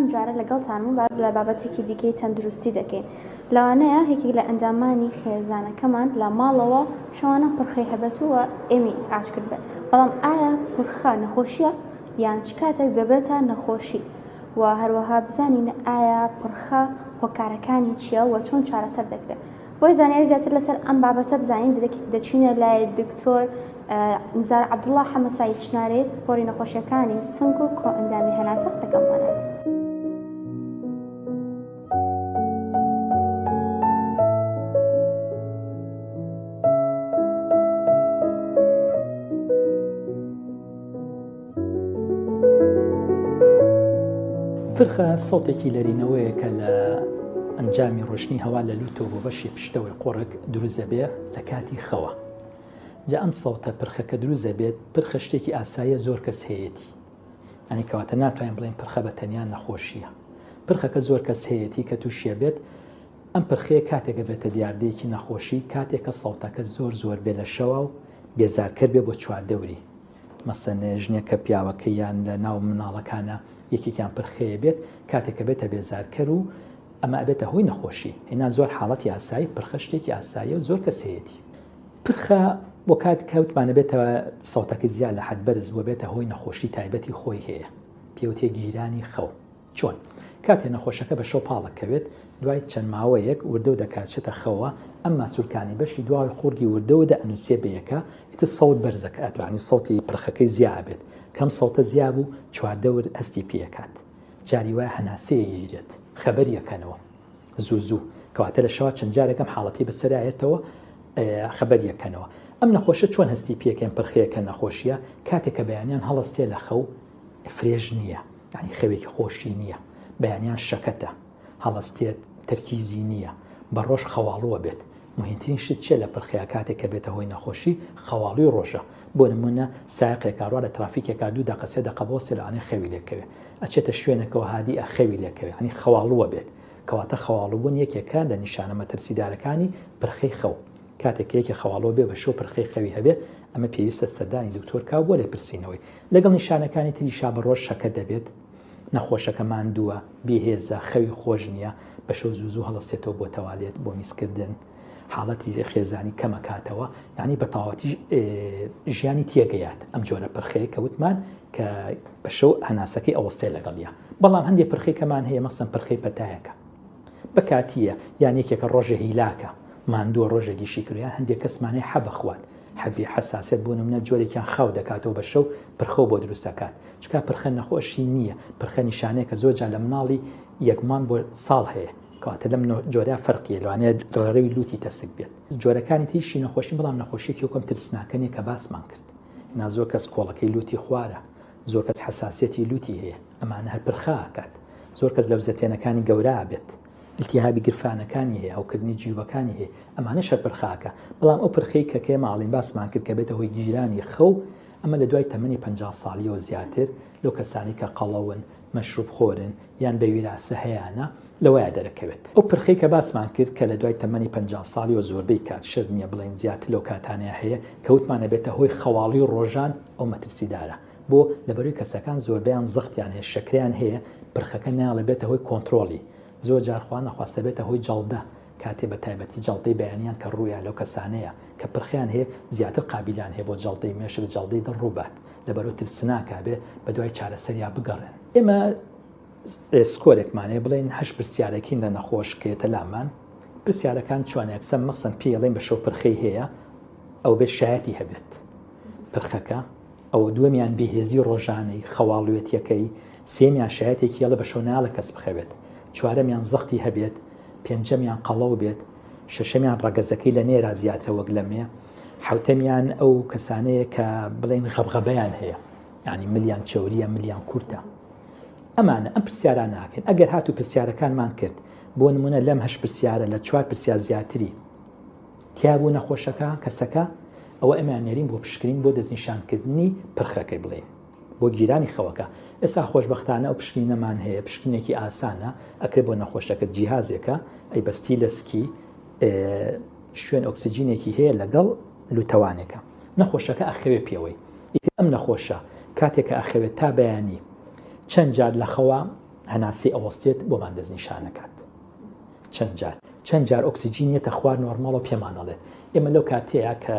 ئەم جارە لەگەڵتانم و باس لە بابەتێکی دیکەی تەندروستی دەکەین. لەوانەیە یەکێک لە ئەندامانی خێزانەکەمان لە ماڵەوە شەوانە پرخەی هەبێت و ئێمەی ئیزعاج کردبێت، بەڵام ئایا پرخە نەخۆشییە یان چ کاتێک دەبێتە نەخۆشی؟ و هەروەها بزانین ئایا پرخە هۆکارەکانی چییە و چۆن چارەسەر دەکرێت؟ بۆی زانیاری زیاتر لەسەر ئەم بابەتە بزانین دەچینە لای دکتۆر نزار عەبدوڵا حەمەسعید چنارێ پسپۆری نەخۆشیەکانی سنگ و کۆئەندامی هەناسە لەگەڵمانە. پرخە سەوتێکی لەرینەوەیە کە لە ئەنجامی ڕۆشتنی هەوا لە لوتەوە بۆ بەشی پشتەوەی قۆڕک دروست دەبێ لە کاتی خەوە. جا ئەم سەوتە پرخە کە دروست دەبێت پرخە شتێکی ئاساییە زۆر کەس هەیەتی. یانی کەواتە ناتوانین بڵێین پرخە بە تەنیا نەخۆشییە. پرخەکە زۆر کەس هەیەتی کە تووشیە بێت ئەم پرخەیە کاتێک ئەبێتە دیاردەیەکی نەخۆشی کاتێک کە سەوتەکە زۆر زۆر بێ لە شەوا و بێزارکەر بێ بۆ چواردەوری. مەسەن ژنێک کە پیاوەکەی یان لە ناو مناڵەکانە یەکێکیان پرخەیە بێت کاتێک کە بێتە بێزارکەر و ئەمە ئەبێتە هۆی نەخۆشی هینا زۆر حاڵەتی ئاسایی پرخە شتێکی ئاساییە و زۆر کەس هەیەتی پرخە بۆ کات کەوتمانە بێتەوە سەوتەکەی زیاد لە حەد بەرز بووە بێتە هۆی نەخۆشی تایبەتی خۆی هەیە پێوتێ گیرانی خەو چۆن؟ کاتێ نەخۆشەکە بە شەو پاڵەکەوێت، دوای چەند ماوەیەک وردە و دەکاچێتە خەوە، ئەم ماسولکانەی بەشی دواوەی قوڕگی وردە وردە ئەنوسێ بەیەکا، ئیتر سەوت بەرزەکات یانی سەوتی پرخەکەی زیا ئەبێت، کەم سەوتە زیا بوو چواردەور هەستی پێ ئەکات، جاری وایە هەناسەی ئەگیرێت، خەبەری ئەکەنەوە زوو زوو، کەواتە لە شەوا چەند جارێک ئەم حاڵەتی بەسەرا یەتەوە خەبەری ئەکەنەوە. ئەم نەخۆشە چۆن هەستی پێ ئەکەین پرخەیە کە نەخۆشیە؟ کاتێک کە بەیانیان هەڵەستێ لە خەو fresh نییە، یانی خەوێکی خۆشی نییە، بەیانیان شەکەتە، هەڵەستێت، تەرکیزی نییە، بە ڕۆژ خەواڵووە بێت. موهیمترین شت چییە لە پرخەیا کاتێک کە بێتە هۆی نەخۆشی، خەواڵووی ڕۆژە. بۆ نموونە سایەقێک ئەڕوا لە ترافیکێکا دوو دەقە سێ دەقە بوەستێ لەوانەیە خەوی لێ بکەوێ. ئەچێتە شوێنێکەوە هادیئە خەوی لێ کەوێ. یانی خەواڵووە بێت. کەواتە خەواڵووبوون یەکێکە لە نیشانە مەترسیدارەکانی پرخەی خەو. کاتێک کە یەکێ خەواڵووە بێ بە شەو پرخەی خەوی هەبێ، ئەمە پێویستە سەردانی دکتۆر کا بۆ لێپرسینەوەی. لەگەڵ نیشانەکانی تریشا بە ڕۆژ شەکەت دەبێت، نەخۆشەکە ماندووە، بێهێزە، خەوی خۆش نییە، بە شەو زوو زوو هەڵەستێتەوە بۆ تەوالێت، بۆ میزکردن، حاڵەتی خێزانی کەمەکاتەوە، یانی بە تەواوەتی ژیانی تێگەیات ئەم جۆرە پرخەیە کە وتمان کە بە شەو هەناسەکەی ئەوەستێ لەگەڵیا. بەڵام هەندێک پرخەی کەمان هەیە مەسەن پرخەی پەتایەکە بە کاتییە یان یەکێکە ڕۆژێ هیلاکە ماندووە ڕۆژێک ئیشی کردووە یان هەندێک کەسمان هەیە حەب ئەخوات حەبی حەساسیەت بۆ نمونە جۆرێکیان خاو دەکاتەوە بە شەو پرخەو بۆ دروست دەکات چکا پرخە نەخۆشی نییە پرخە نیشانەیە کە زۆر جار لە مناڵی یەک مانگ بۆ ساڵ هەیە کەواتە لەم جۆرە فەرقیە لەوانەیە ڕێڕەوی لوتی تەسک بێت جۆرەکانی تریشی نەخۆشی بەڵام نەخۆشیەکی وەکەم ترسناکە نیە کە باسمان کرد نا زۆر کەس کۆڵەکەی لوتی خوارە زۆر کەس حەساسیەتی لوتی هەیە ئەمانە هەر پرخە ئەکات زۆر کەس لەوزەتێنەکانی گەورە ئەبێت ئیلتیهابی گرفانەکانی هەیە، هەوکردنی جیوبەکانی هەیە، ئەمانەش هەر پرخاکە، بەڵام ئەو پرخەی کە کە ئێمە ئاڵین باسمان کرد کە بێتە هۆی گیرانی خەو، ئەمە لە دوای تەمەنی 50 ساڵیەوە زیاتر لەو کەسانەی کە قەڵەون، مەشروب خۆرن، یان بە ویراسە هەیانە، لەوەیا دەرەکەوێت. ئەو پرخەی کە باسمان کرد کە لە دوای تەمەنی 50 ساڵیەوە زۆربەی کات، شەرت نییە بڵێین زیاتر لەو کاتانەیا هەیە، کە وتمان ئەبێتە هۆی خەواڵوی ڕۆژان، ئەو مەترسیدارە. بۆ؟ لەبەرەوەی کەسەکان زۆربەیان زەختیان هەیە، شەکرەیان هەیە، پرخەکە نایەڵێ بێتە هۆی کۆنترۆڵی، زۆر جار خوا نەخواستە بێتە هۆی جەڵدە، کاتێ بە تایبەتی جەڵدەی بەیانیان کە ڕوویا لەو کەسانەیە کە پرخەیان هەیە زیاتر قابیلیان هەیە بۆ جەڵدەی مێشک جەڵدەی دڵ ڕووبات، لەبەرەوە ترسناکە بێ بەدوای چارەسەریا بگەڕێن. ئێمە score ێکمان هەیە بڵێین هەشت پرسیارێکین لە نەخۆش کە یەتە لامان، پرسیارەکان چۆنە یەکسەر مەخسەن پێی ئەڵێین بە شەو پرخەی هەیە ئەو بێ شایەتی هەبێت پرخەکە، ئەوە دووەمیان بێهێزی ڕۆژانەی، خەواڵوێتیەکەی، سێیەمیان شایەتێکی هێڵە بە شەو نایەڵێ کەس بخەوێت، چوارەمیان زەختی هەبێت، پێنجەمیان قەڵەو بێت، شەشەمیان ڕەگەزەکەی لە نێرا زیاترە وەک لە مێ، حەوتەمیان ئەو کەسانەیە کە بڵێین غەبغەبەیان هەیە، یانی ملیان چەوریە، ملیان کورتە. ئەمانە ئەم پرسیارانە ئەکەین. ئەگەر هاتوو پرسیارەکانمان کرد، بۆ نموونە لەم هەشت پرسیارە لە چوار پرسیار زیاتری، تیابوو نەخۆشەکە، کەسەکە، ئەوە ئێمەیان نێرین بۆ پشکنین بۆ دەستنیشانکردنی پرخەکەی بڵێین بۆ گیرانی خەوەکە ئێستا خۆشبەختانە ئەو پشکنینەمان هەیە پشکنێکی ئاسانە ئەکرێ بۆ نەخۆشەکە جیهازێکە ئەی بەستی لە سکی شوێن ئۆکسجینێکی هەیە لەگەڵ لوتەوانێکە نەخۆشەکە ئەخەوێ پێوەی ئیتر ئەم نەخۆشە کاتێک کە ئەخەوێت تا بەیانی چەند جار لە خەوا. هەناسەی ئەوەستێت بۆمان دەستنیشانەکات چەند جار چەند جار ئۆکسجین یەتە خوار نۆرماڵ و پێمان ئەڵێت ئێمە لەو کاتەیە کە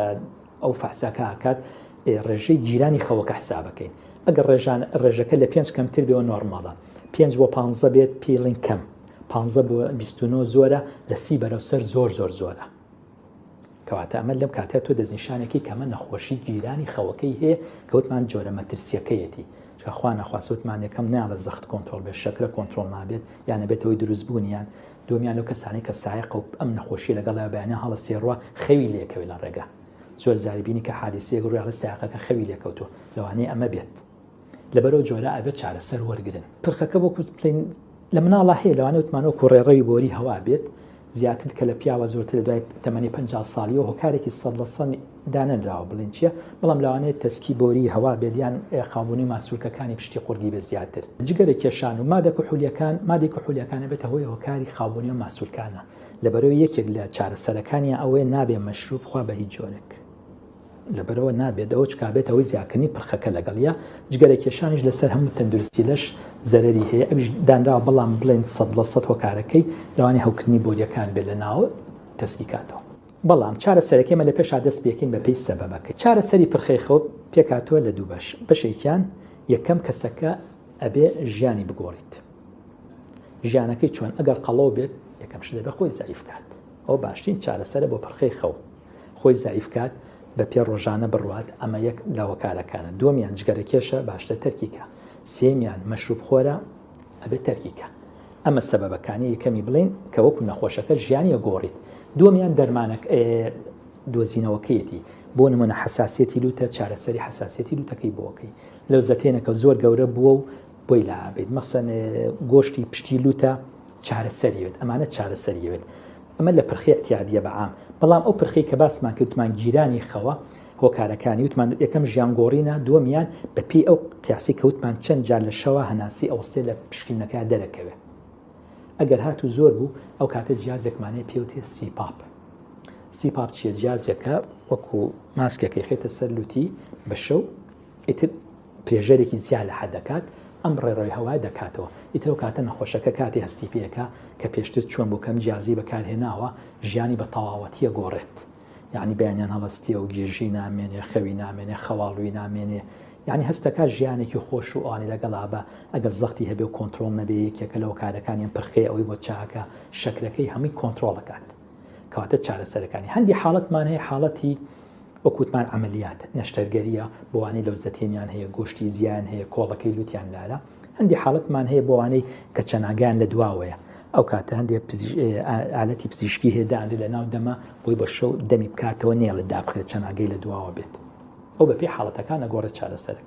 ئەو فەحسەکە ئەکات ڕێژەی گیرانی خەوەکە حسابەکەین ئەگەر ڕێژان ڕێژەکە لە پێنج کەمتر بێەوە نۆرماڵە پێنج بۆ پانزە بێت پێڵین کەم پانزە بۆ 29 زۆرە لە سی بەرەو سەر زۆر زۆر زۆرە کەواتە ئەمە لەم کاتە تۆ دەستنیشانێکی کەمە نەخۆشی گیرانی خەوەکەی هەیە کەوتمان جۆرە مەترسیەکەیەتی چکە خوا نەخواست وتمان یەکەم ناڵە زەخت کۆنترۆڵ بێت شەکرە کۆنترۆڵ نابێت یان ئەبێتە هۆی دروستبوونیان، دووەمیان لەو کەسانەی کە سایەقە و ئەم نەخۆشیە لەگەڵیا بەیانیان هەڵەستێ ڕوا خەوی لێکەوێ لە ڕێگا زۆر جاری بینی کە حادیسەیەک ڕووی ئەڵێ سایەقەکە خەوی لێکەوتووە لەوانەیە ئەمە بێت لەبەرەو جۆرە ئەبێت چارەسەر وەرگرن. پرخەکە وەکو بڵێین لە مناڵا هەیە لەوانەیە وتمان وەکو ڕێڕەوی بۆری هەوا بێت زیاتر کە لە پیاوە زۆرتر لە دوای تەمەنی 50 ساڵیەوە هۆکارێکی سەد لە سەد دانەنراوە بڵێن چییە بەڵام لەوانەیە تەسکی بۆری هەوا بێت یان خاوبوونی ماسولکەکانی پشتی قوڕگی بێت زیاتر جگەرە کێشان و مادە کحولیەکان مادەی کحولیەکان ئەبێتە هۆی هۆکاری خاوبوونی و ماسولکانە لەبەرەوە یەکێک لە چارەسەرەکانیان ئەوەیە نابێ مەشروب خوا بە هیچ جۆرێک لەبەرەوە نابێت ئەوە چکا بێتە هۆی زیاکردنی پرخەکە لەگەڵیا جگەرە کێشانیش لەسەر هەموو تەندروستی لەش زەرەری هەیە ئەویش دانراوە بەڵام بڵێن 100% هۆکارەکەی لەوانەیە هەوکردنی بۆریەکان بێت لە ناو تەسکی کاتەوە بەڵام چارەسەرەکەی ئێمە لە پێشا دەست پێکەین بە پێی سەبەبەکەی. چارەسەری پرخەی خەو پێکهاتووە لە دوو بەش، بەشێکیان یەکەم کەسەکە ئەبێ ژیانی بگۆڕیت. ژیانەکەی چۆن؟ ئەگەر قەڵەو بێت یەکەم شت دەبێ خۆی زەعیف کات. ئەوە باشترین چارەسەرە بۆ پرخەی خەو. خۆی زەعیف کات، بە پێ ڕۆژانە بڕوات، ئەمە یەک لە هۆکارەکانە. دووەمیان جگەرەکێشە باشترە تەرکی کا. سێیەمیان مەشروب خۆرە ئەبێ تەرکی کا. ئەمە سەبەبەکانی یەکەمی بڵێین کە وەکو نەخۆشەکە ژیانی ئەگۆڕیت دووەمیان دەرمانەک دۆزینەوەکەیەتی بۆ نمونە حساسیەتی لوتە چارەسەری حساسیەتی لوتەکەی بۆکەی لەو زەتێنەکە زۆر گەورە بووە و بۆی لابێت مەسەن گۆشتی پشتی لوتە چارەسەری بێت ئەمانە چارەسەری بێت ئەمە لە پرخی اعتیادیە بەعام بەڵام ئەو پرخی کە باسمان کردمان گیرانی خەوە هۆکارەکانی وتمان یەکەم ژیان گۆڕینە دووەمیان بەپێی ئەو قیاسی کە وتمان چەند جار لە شەوا هەناسی ئەوەستێ لە پشکنینەکە دەرەکەوێ ئەگەر هاتوو زۆر بوو ئەو کاتە جیازێکمان هەیە پێوتێ CPAP CPAP چییە جیازێکە وەکو ماسکێکی خێتە سەر لوتی بە شەو ئیتر pressure ێکی زیاد لە حەد دەکات ئەم ڕێڕەوی هەوا دەکاتەوە ئیتر ئەو کاتە نەخۆشەکە کاتی هەستی پێەکە کە پێشتر چۆن بۆ کەم جیازی بەکارهێناوە ژیانی بە تەواوەتیە گۆڕێت یەعنی بەیانیان هەڵەستێ و گێژی نامێنێ خەوی نامێنێ خەواڵوی نامێنێ یەعنی هەستەکا ژیانێکی خۆش و ئەوانی لەگەڵا بە ئەگەر زەختی هەبێ و کۆنترۆڵ نەبێ یەکێکە لە هۆکارەکانی ئەم پرخەیە ئەوەی بۆ چاکە شەکرەکەی هەمووی کۆنترۆڵ ئەکات کەواتە چارەسەرەکانی هەندی حاڵەتمان هەیە حاڵەتی وەکوتمان عملیات نەشتەرگەریە بۆوانەی لەوزەتێنیان هەیە گۆشتی زیان هەیە کۆڵەکەی لوتیان لارە هەندی حاڵەتمان هەیە بۆوانەی کە چەناگەیان لە دواوەیە ئەو کاتە هەندێک ئالەتی پزیشکی هەیە دانرێت لە ناو دەمە بۆی بە شەو دەمی بکاتەوە نێڵێت دابخرێت چەناگەی لە دواوە بێت ئەو بەپێی حاڵەتەکان ئەگۆڕێت چارەسەرەکەی.